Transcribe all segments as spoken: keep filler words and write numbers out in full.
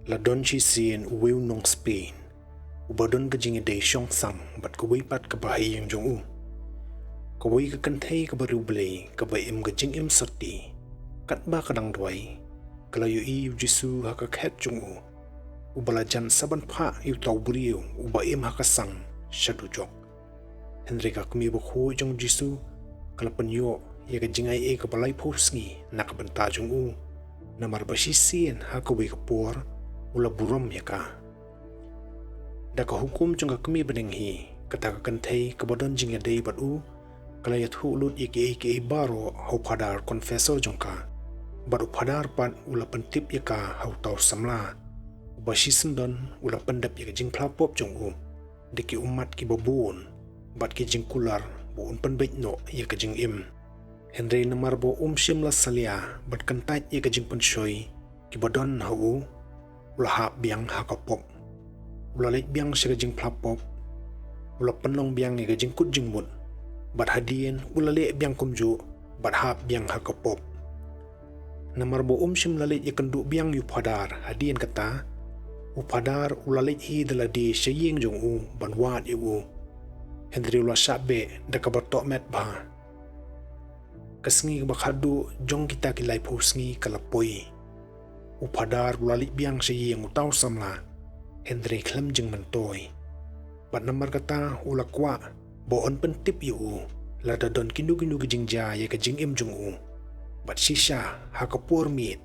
La don shisien uwei u nong Spain uba don ka jingïadei shongsang bad kawei pat ka bahaïing jong u. Kawei ka kynthei kaba riewblei kaba im ka jingim sotti. Katba ka dang duwai, ka la ïohi ïa u Jisu ha ka khet jong u, uba la jan sa ban phah ïa uta u briew uba im ha ka sang sha dujok. Hynrei ka kmie bakhuid jong u Jisu ka la pynïoh ïa ka jingai ei kaba laiphew sngi na ka bynta jong u, namar ba shisien ha kawei ka por u la burom ïa ka. Da ka hukum jong ka kmie bneng hi, kata ka kynthei kaba don jingïadei bad u ka la ïathuh lut ïa kiei kiei baroh ha u phadar confessor jong ka. Bad u phadar pat u la pyntip ïa ka ha uta u samla, uba shisyndon u la pyndep ïa ka jingphla pop jong u da ki ummat kiba bun bad ki jingkular ba un pynbeit noh ïa ka jingim. Hynrei namar ba um shym la salia bad kyntait ïa ka jingpynshoi kiba don ha u, u la hap biang ha ka pop. U la leit biang sha ka jingphla pop, u la pynlong biang ïa ka jingkut jingmut, bad hadien u la leh biang kumjuh bad hap biang ha ka pop. Namar ba um shym la leit ïakynduh biang ïa u phadar, hadien kata u phadar u la leit hi da lade sha ïing jong u ban wad ïa u. Hynrei u la shah beh da kaba tohmet bha. Ka sngi kaba khatduh jong kita ki laiphew sngi ka la poi. U phadar u la leit biang sha ïing uta u samla, hynrei khlem jingmyntoi. Bad namar kata u la kwah ba un pyntip ïa u lada don kino kino ki jingjia ïa ka jingim jong u. Bad shisha ha ka por miet,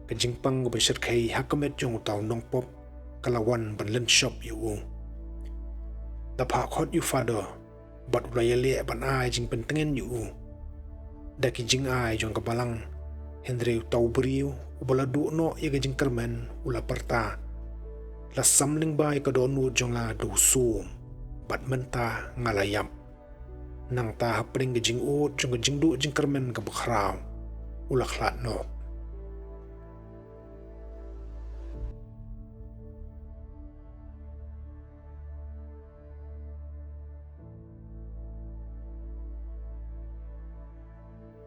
ka jingpang kaba shyrkhei ha ka met jong uta u nongpop ka la wan ban lynshop ïa u. La phah khot ïa u phadar bad u la ïaleh ban ai jingpyntngen ïa u da ki jingai jong ka balang. Hynrei uta u briew uba la duh noh ïa ka jingkyrmen u la pyrta, "La sam lyngba ïa ka dohnud jong la da u sum, bad mynta nga la ïap." Nangta hapdeng ka jingud jong ka jingduh jingkyrmen kaba khraw, u la khlad noh.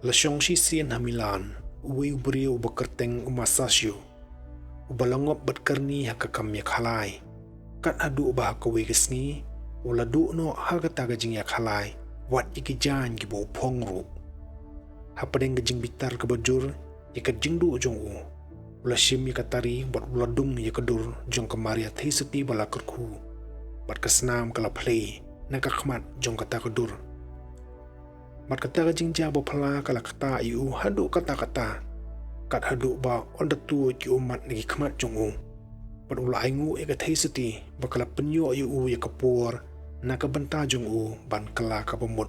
La shong shisien ha Milan uwei u briew uba kyrteng u Masaccio, uba la ngop bad kyrni ha ka kam ïakhalai. Kat haduh ba ha kawei ka sngi u la duh noh ha kata ka jingïakhalai wat ïa ki jaiñ kiba u phong ruh. Hapdeng ka jingbitar kaba jur ïa ka jingduh jong u, u la shim ïa ka tari bad u la dung ïa ka dur jong ka Maria Theisotti ba la kyrkhu, bad ka snam ka la phlei na ka khmat jong kata ka dur. Bad kata ka jingjia ba phylla ka la ktah ïa u haduh katta katta, kat haduh ba ynda tuid ki ummat na ki khmat jong u. Bad u la ainguh ïa ka Theisotti ba ka la pynïoh ïa u ïa ka por na ka bynta jong u ban kylla kaba mut.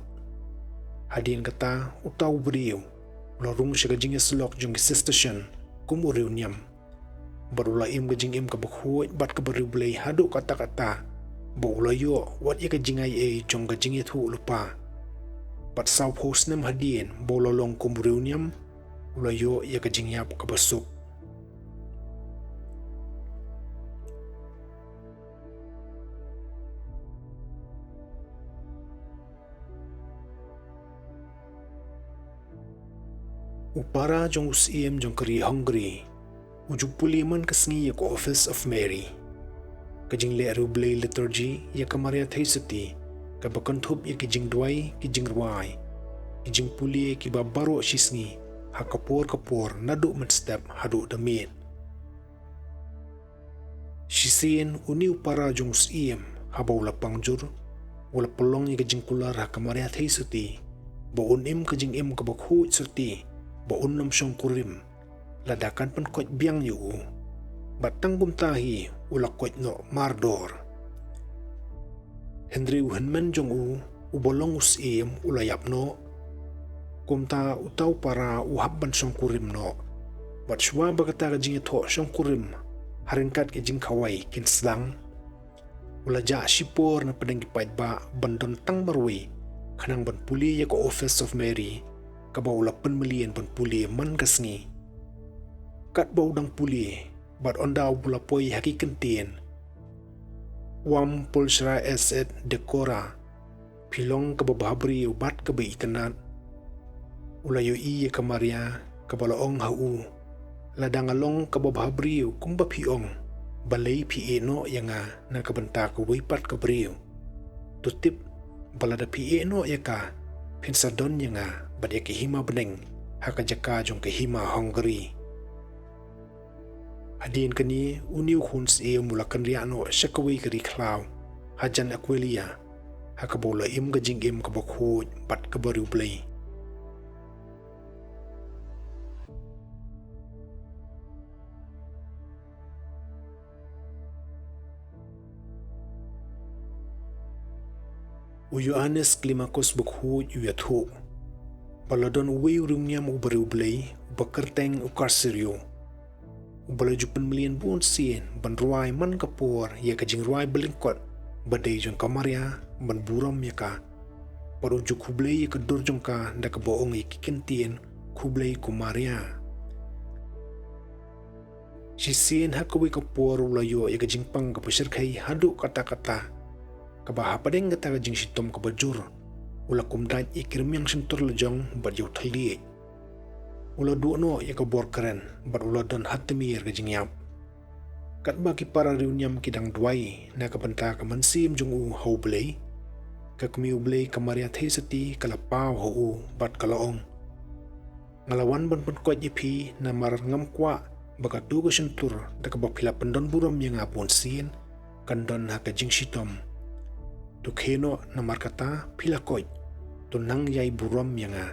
Hadien kata uta u briew u la rung sha ka jingïasyllok jong ki Cistercian kum u riewniam. Bad u la im ka jingim kaba khuid bad kaba riewblei haduh katta katta, ba u la ïoh wat ïa ka jingai ei jong ka jingïathuhlypa. Bad sawphew snem hadien ba u la long kum u riewniam, u la ïoh ïa ka jingïap kaba suk. U para jong u syiem jong ka ri Hungary u ju pule man ka sngi ïa ka Office of Mary, ka jingleh riewblei liturgy ïa ka Maria Theisotti, kaba kynthup ïa ki jingduwai, ki jingrwai, ki jingpule kiba baroh shisngi ha ka por ka por naduh mynstep haduh da miet. Shisien une u para jong u syiem, haba u la pang jur, u la pynlong ïa ka jingkular ha ka Maria Theisotti ba un im ka jingim kaba khuid sotti, ba un nym shongkurim lada kan pynkoit biang ïa u. Bad tang kumta hi u la koit noh mardor. Hynrei u hynmen jong u uba long u syiem u la ïap noh. Kumta uta u para u hap ban shongkurim noh. Bad shuwa ba kata ka jingïathoh shongkurim ha ryngkat ki jingkhawai kin sdang, u la jah shipor na pdeng ki paidbah ban don tang marwei khnang ban pule ïa ka Office of Mary, kaba u la pynmlien ban pule man ka sngi. Katba u dang pule bad ynda u la poi ha ki kyntien, "Quam pulchra esse et decora," phi long kaba bhabriew bad kaba itynnad, u la ïohi ïa ka Maria kaba la ong ha u, "Lada nga long kaba bhabriew kumba phi ong, balei phi ïehnoh ïa nga na ka bynta kawei pat ka briew? To tip ba lada phi ïehnoh ïa ka, phin sa don ïa nga bad ïa ka hima bneng ha ka jaka jong ka hima Hungary. Hadien kane, une u khun syiem u la kynriah noh sha kawei ka ri khlaw hajan Aquileia, ha kaba u la im ka jingim kaba khuid bad kaba riewblei. U Johannes Climacus bakhuid u ïathuh ba la don uwei u riewniam uba riewblei, uba kyrteng u Carcerio, uba la ju pynmlien bun sien ban rwai man ka por ïa ka jingrwai ba lyngkot ba dei jong ka Maria ban burom ïa ka. Bad u ju khublei ïa ka dur jong ka da kaba ong ïa ki kyntien, "Khublei ko Maria." Shisien ha kawei ka por u la ïoh ïa ka jingpang kaba shyrkhei haduh katta katta, kaba hapdeng kata ka jingshitom kaba jur, u la kumdait ïa ki rmiang shyntur la jong bad ïa u thylliej. U la duh noh ïa ka bor kren bad u la don ha tmier ka jingïap. Katba ki para riewniam ki dang duwai na ka bynta ka mynsiem jong u ha U Blei, ka Kmie U Blei ka Maria Theisotti ka la paw ha u bad ka la ong, "Nga la wan ban pynkoit ïa phi namar ngam kwah ba katu ka shyntur da kaba phi la pyndon burom ïa nga bun sien kan don ha ka jingshitom. To khie noh, namar kata phi la koit, to nang ïai burom ïa nga."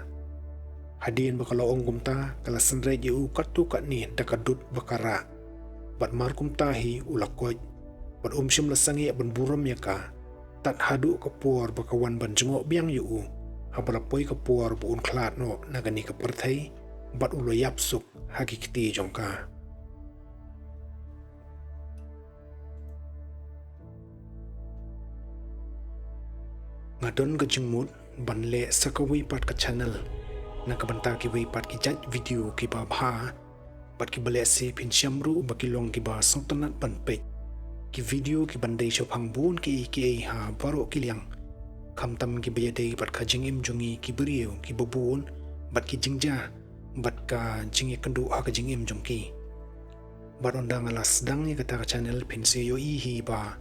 Hadien ba ka la ong kumta, ka la synreit ïa u katto katne da ka dud ba ka rah. Bad mar kumta hi u la koit, bad um shym la sangeh ban burom ïa ka tad haduh ka por ba ka wan ban jngoh biang ïa u, haba la poi ka por ba un khlad noh na kane ka pyrthei, bad u la ïap suk ha ki kti jong ka. Nga don ka jingmut ban leh sa kawei pat ka channel na ka bynta kiwei pat ki jait video kiba bha, bad kiba lehse phin shem ruh ba ki long kiba sngewtynnat ban peit. Ki video kiban dei shaphang bun kiei kiei ha baroh ki liang, khamtam kiba ïadei bad ka jingim jong ngi ki briew kiba bun, bad ki jingjia, bad ka jingïakynduh ha ka jingim jong ki. Bad ynda nga la sdang ïa kata ka channel, phin sa ïohi hi ba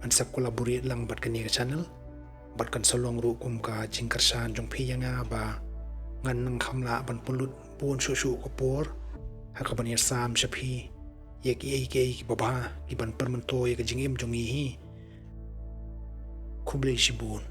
ngan sa collaborate lang bad kane ka channel, bad kan sa long ruh kum ka jingkyrshan jong phi ïa nga ba ngan nang kham lah ban pynlut bun shuh shuh ka por ha kaban ïasam sha phi ïa kiei kiei kiba bha kiban pynmyntoi ïa ka jingim jong ngi hi. Khublei shibun.